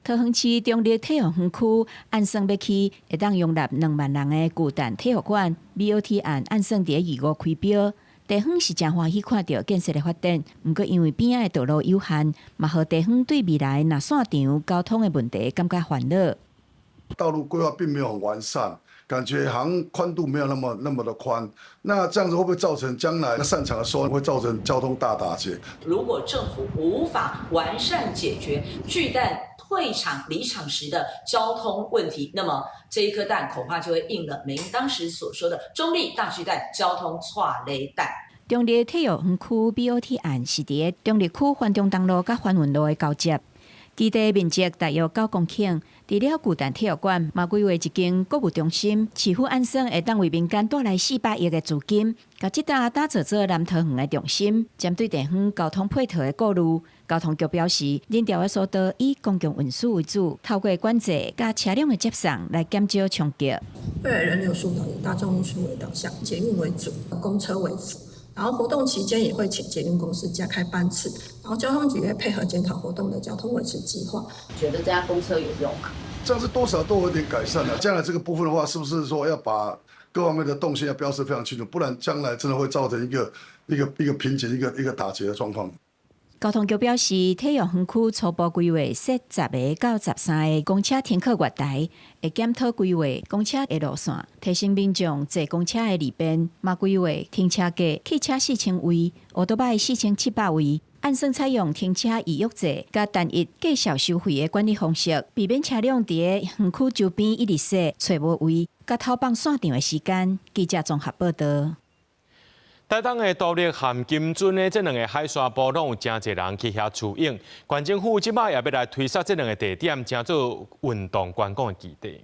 桃園市中壢體育園區按算欲起會當容納2萬人的巨蛋體育館，BOT 案按算佇25開標。地方是誠歡喜看著建設的發展，毋過因為邊仔的道路有限，嘛予地方對未來若散場交通的問題感覺煩惱。道路規劃並沒有很完善，感覺好像寬度沒有那麼那麼的寬。那這樣子會不會造成將來散場的時候會造成交通大打結？如果政府無法完善解決巨蛋退場離場時的交通問題，那麼這一顆蛋恐怕就會應了美英當時所說的中壢大巨蛋交通挫雷蛋。中壢體育園區 BOT 案是佇咧中壢區環中東路佮環運路的交接，基地面積大約9公頃。除了巨蛋體育館，嘛規劃一間購物中心，市府按算會當為民間帶來400億的資金，共這搭打造做南桃園的中心。針對地方交通配套的顧慮，交通局表示，人潮的疏導以公共運輸為主，透過管制佮車輛的接送來減少衝擊。未來人流疏導以大眾運輸為導向，捷運為主，公車為輔。然後活動期間也會請捷運公司加開班次，然後交通局會配合檢討活動的交通維持計劃。覺得這樣公車有用嗎？這樣子多少都有點改善了。將來這個部分的話，是不是說要把各方面的動線要標示非常清楚？不然將來真的會造成一個一個一個瓶頸、一個一個打結的狀況。交通局表示，體育園區初步規劃設10個到13個公車停靠月台，會檢討規劃公車的路線，提升民眾坐公車的利便。嘛規劃停車格汽車4000位，歐多拜4700位。按算採用停車預約制，佮單一計數收費的管理方式，避免車輛佇園區周邊一直踅，揣無位，佮偷放散場的時間。記者綜合報導。台東的都歷和金樽的這兩个海沙埔，攏有誠濟人去遐泅泳。縣政府這擺也欲來推捒這兩个地點，成做運動觀光的基地。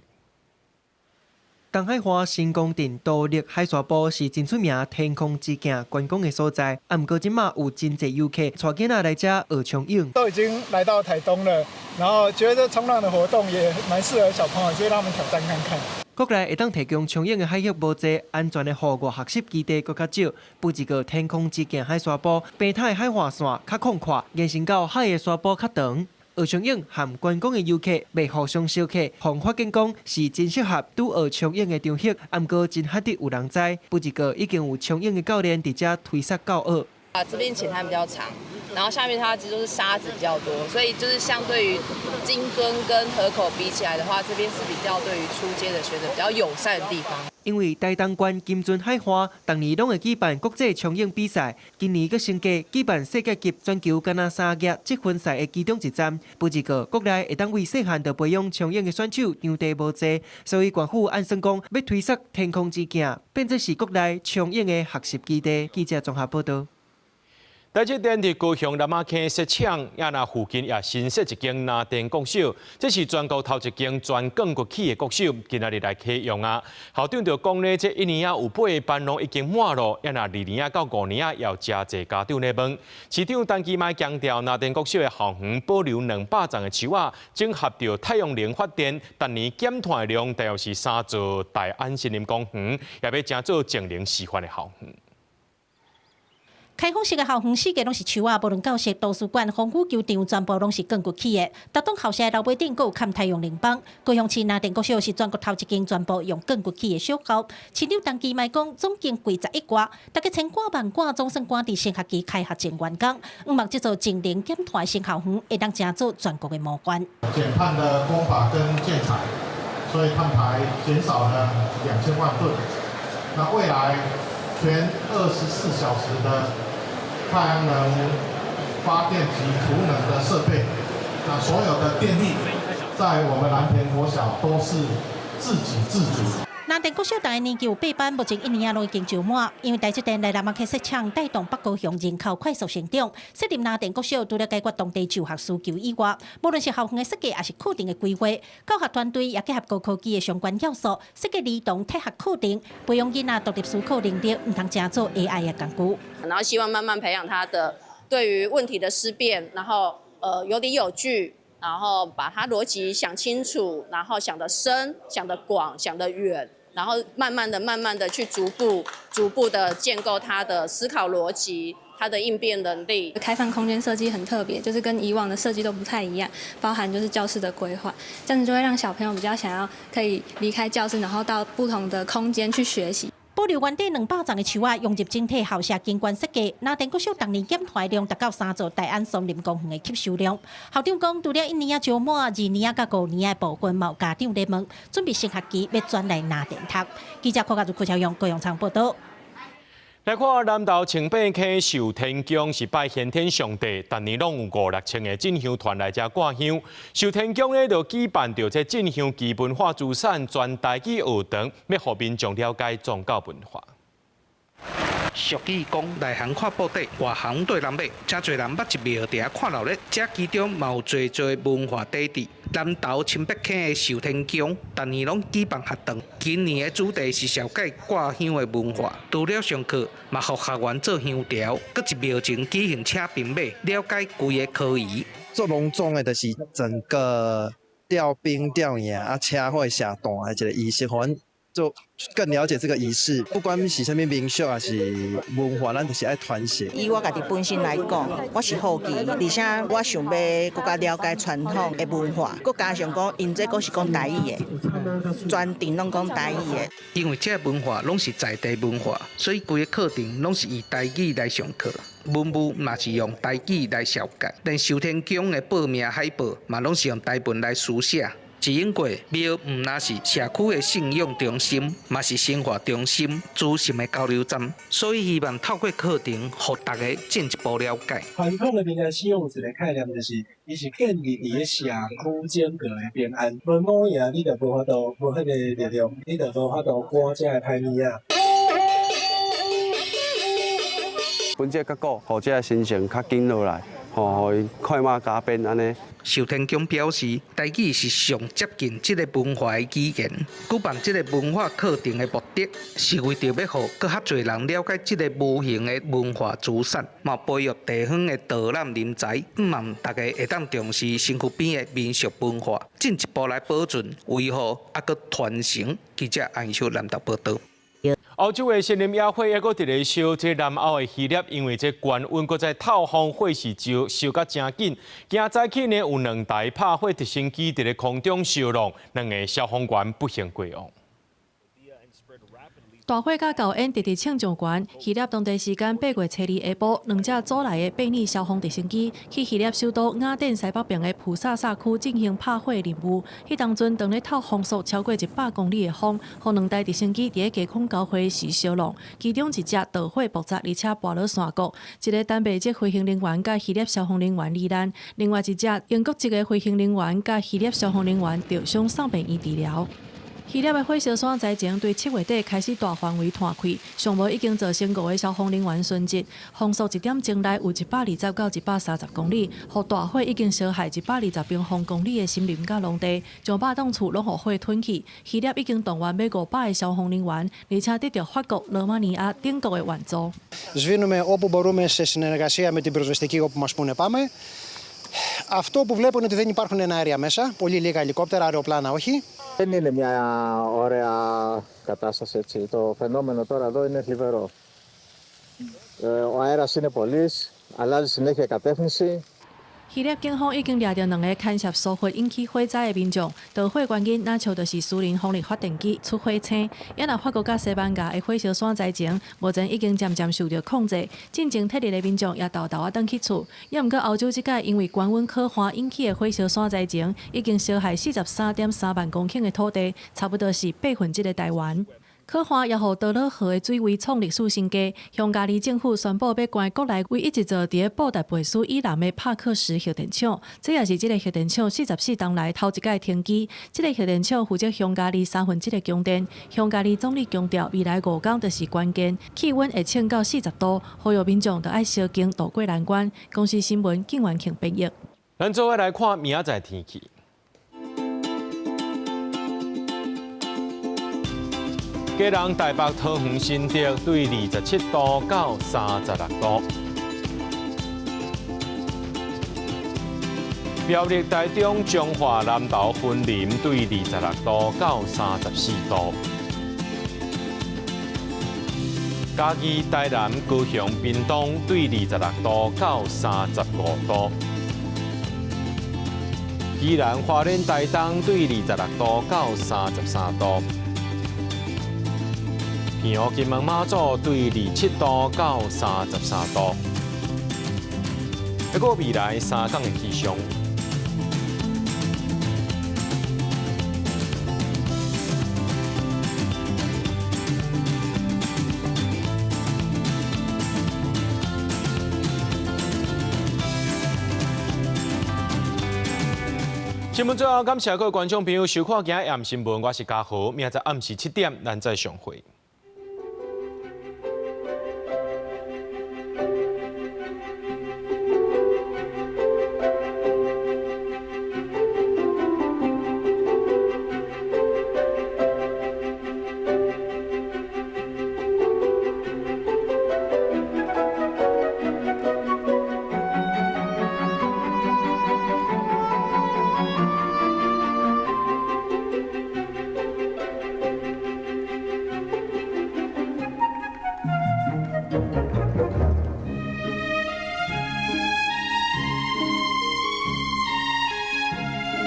東海岸成功鎮都歷海沙埔是真出名天空之鏡觀光的所在，啊，毋過這馬有真濟遊客帶囡仔來遮學衝泳。都已經來到台東了，然後覺得衝浪的活動也蠻適合小朋友，就讓他們挑戰看看。國內會當提供衝泳的海域無濟，安全的戶外學習基地閣較少。不一個天空之鏡海沙埔，平坦的海岸線較廣闊，延伸到海的沙埔較長。學衝泳和觀光的遊客袂互相相克，予發現講是真適合拄學衝泳的場域。啊，毋過真罕得有人知，不一個已經有衝泳的教練佇遮推捒教學。啊，這邊淺灘比較長，然後下面它其實都是沙子比較多，所以就是相對於金樽跟河口比起來的話，這邊是比較對於初階的學生比較友善的地方。因為台東縣金樽海岸，逐年攏會舉辦國際衝泳比賽，今年閣升格舉辦世界級全球敢若三額積分賽的其中一站。不過國內會當為細漢就培養衝泳的選手場地無濟，所以縣府按算講欲推捒天空之鏡，變做是國內衝泳的學習基地。記者綜合報導。台積電佇高雄南仔坑設廠，也若附近也新設一間南電國小，這是全國頭一間全鋼骨起的國小，今仔日來啟用啊。校長就講咧，這一年仔有八个班攏已經滿咯，也若二年仔到五年仔也有誠濟家長咧問。市長陳其邁強調，南電國小的校園保留200叢的樹仔，整合著太陽能發電，逐年減碳量大約是3座大安森林公園，也欲成做淨零示範的校園。開放式的校園四界攏是樹仔，無論教室、圖書館、風雨球場，全部攏是鋼骨起的。逐棟校舍的樓尾頂閣有崁太陽能板。高雄市南電國小是全國頭一間全部用鋼骨起的小校。市長陳其邁講，總經費10億外，大概千掛萬掛，總算趕佇新學期開學前完工。向望這座淨零減碳的新校園，會當成做全國的模範。減碳的工法跟建材，所以碳排減少了2000萬噸。那未來全24小時的太陽能發電及儲能的設備，那所有的電力在我們南田國小都是自給自足。南電國小逐个年級有八班，目前一年仔攏已經就滿。因為台積電來南仔溪設廠，帶動北高雄人口快速成長。設立南電國小，除了解決當地就學需求以外，無論是校園的設計，抑是課程的規劃，教學團隊也結合高科技的相關要素，設計兒童體學課程，培養囡仔獨立思考能力，毋通成做 AI 的工具。然後希望慢慢培養他的對於問題的思辨，然後有理有據，然後把他邏輯想清楚，然後想得深、想得廣、想得遠，然後慢慢的、慢慢的去逐步、逐步的建構他的思考邏輯。他的應變能力。開放空間設計很特別，就是跟以往的設計都不太一樣，包含就是教室的規劃，這樣子就會讓小朋友比較想要可以離開教室，然後到不同的空間去學習。保留原底200層的樹仔，融入整體校舍景觀設計。林田國小逐年減排量達到3座大安森林公園的吸收量。校長講，除了一年仔招滿，二年仔佮五年仔的部分，嘛有家長咧問，準備新學期欲轉來林田讀。記者柯家如、柯超勇、高陽昌報道。來看南投清白溪壽天宮是拜玄天上帝，逐年攏有五六千个進香團來遮掛香。壽天宮咧就舉辦著這進香祈文化資產全台語學堂，欲予民眾了解宗教文化。俗語講，內行看布袋，外行對人馬，誠濟人捌一廟佇遐看鬧熱，這其中嘛有濟濟文化底蘊。南投清北溪的壽天宮，逐年攏舉辦學堂，今年的主題是紹介掛香的文化。除了上課，嘛予學員做香調，閣一廟前舉行請兵馬，了解規个科儀。做隆重的，就是整個吊兵吊贏啊，車火射彈的一個儀式，予阮就更了解這個儀式。不管是啥物民俗抑是文化，咱就是愛傳承。以我家己本身來講，我是好奇，而且我想欲閣較了解傳統的文化，閣加上講，𪜶這閣是講台語的，全程攏講台語的。因為這个文化攏是在地文化，所以規个課程攏是以台語來上課，文物嘛是用台語來紹介，連壽天宮的報名海報嘛攏是用台文來書寫。是因為廟毋但是社區的信仰中心，嘛是生活中心、資訊的交流站，所以希望透過課程，予大家進一步了解。傳統的平安信仰有一个概念，就是伊是建立佇咧社區整個的平安。無五爺，你就無法度無彼个力量，你就無法度趕這个歹物仔。分這個結果，予這个神聖較緊落來，吼，予伊快馬加鞭按呢。壽天宮表示，台語是上接近這个文化的語言。舉辦這个文化課程的目的，是為著欲予閣較濟人了解這个無形的文化資產，嘛培育地方的導覽人才，向望大家會當重視身軀邊的民俗文化，進一步來保存、維護，猶閣傳承。記者安秀南投報導。歐洲的森林野火猶閣佇咧燒，這南歐的希臘因為這高溫閣再透風，火勢燒燒甲誠緊。今早起呢，有兩台拍火直升機佇咧空中燒弄，兩个消防員不幸過往。大火佮厚煙直直衝上懸，希臘當地時間8月初二下晡，兩隻組來的變擬消防直升機去希臘首都雅典西北爿的普薩薩區進行拍火任務。彼當陣當咧透風速超過100公里的風，予兩台直升機佇咧低空交匯時燒弄，其中一隻導火爆炸，而且跋落山谷。一个丹麥籍飛行人員佮希臘消防人員罹難，另外一隻英國籍的飛行人員佮希臘消防人員受傷送病院治療。希臘的火燒山災情對7月底開始大範圍湠開，上無已經造成五个消防人員殉職。風速一點鐘內有120到130公里，予大火已經燒害120平方公里的森林佮農地，上百棟厝攏予火吞去。希臘已經動員欲500个消防人員，而且得著法國、羅馬尼亞等國的援助。 Σβήνουμε όπου μπορούμε σε συνεργασία με την πυροσβεστική όπου μας πούνε πάμε. Αυτό που βλέπω είναι ότι δεν υπάρχουν εναέρια μέσα, πολύ λίγα ελικόπτερα, αεροπλάνα όχι. Δεν είναι μια ωραία κατάσταση έτσι. Το φαινόμενο τώρα εδώ είναι θλιβερό. Ο αέρας είναι πολύς, αλλάζει συνέχεια κατεύθυνση. 希臘警方已經掠著兩个牽涉疏忽引起火災的民眾，導火原因若像就是私人風力發電機出火星。也若法國佮西班牙的火燒山災情，目前已經漸漸受著控制。進前撤離的民眾也沓沓仔轉去厝。也毋過歐洲這擺因為高溫可旱引起的火燒山災情，已經燒害43.3萬公頃的土地，差不多是八分之一的台灣。可旱也予多瑙河的水位創歷史新低。匈牙利政府宣布欲關國內唯一一座佇咧布達佩斯以南的帕克什核電廠，這也是這个核電廠44冬來頭一擺停機。這个核電廠負責匈牙利三分之一的供電。匈牙利總理強調，未來5工就是關鍵，氣溫會衝到40度，呼籲民眾著愛相敬渡過難關。公視新聞靳元慶編譯。咱做伙來看明仔載天氣。基隆、台北、桃園、新竹對27度到36度。苗栗、台中、彰化、南投、雲林對26度到34度。嘉義、台南、高雄、屏東對26度到35度。宜蘭、花蓮、台東對26度到33度。澎湖、金門、馬祖對27度到33度。一個未來3天的氣象。新聞最後，感謝各位觀眾朋友收看今日暗新聞，我是嘉豪，明仔載暗時7點，咱再相會。